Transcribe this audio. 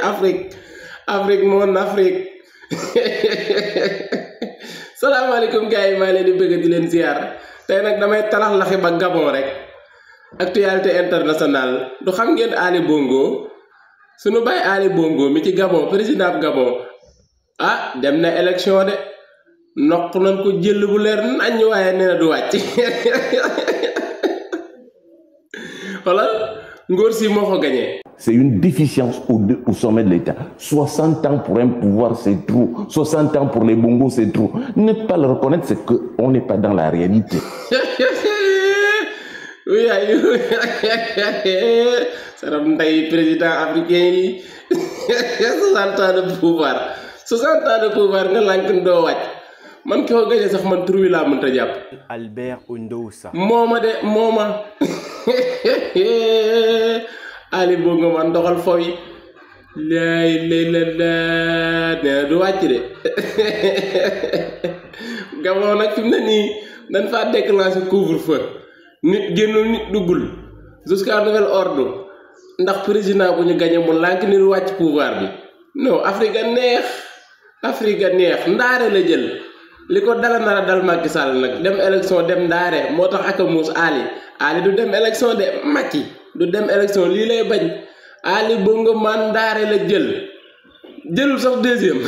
Afrique Afrique mon Afrique salaamaaleykum gars yi maa leen di bëgg di leen ziar tey nag damay talax laxi ba Gabon rek actualité internationale du xam ngeen Ali Bongo sunu baay Ali Bongo mi ci Gabon président Gabon ah dem na élection de noq nañ ko jël bu leer nañ waaye nee na du wàcc voilà ngóor si moo ko gagné. C'est une déficience au sommet de l'État. 60 ans pour un pouvoir, c'est trop. 60 ans pour les Bongos, c'est trop. Ne pas le reconnaître, c'est qu'on n'est pas dans la réalité. Oui, c'est le président africain. 60 ans de pouvoir. 60 ans de pouvoir, nga lank ndo wacc. Man ki ko gagné sax man tur wi la mën ta japp. Albert Ondousa. Moma de moma. Ali Bongo man doxal foy lay ne du wàcc de Gabon nag fi mu ne nii dañ faa déclencher couvre-feu nit génnul nit duggul jusqu'à nouvel ordre ndax président bu ñu gagné mu lànk ni wàcc pouvoir bi non Afrique a neex ndaare la jël li ko dala nar a dal Macky Sall nag dem élection dem ndaare moo tax ak a muus Ali du dem élection de Macky du dem élection lii lay bañ Ali Bongo man ndaare la jëlul sax deuxième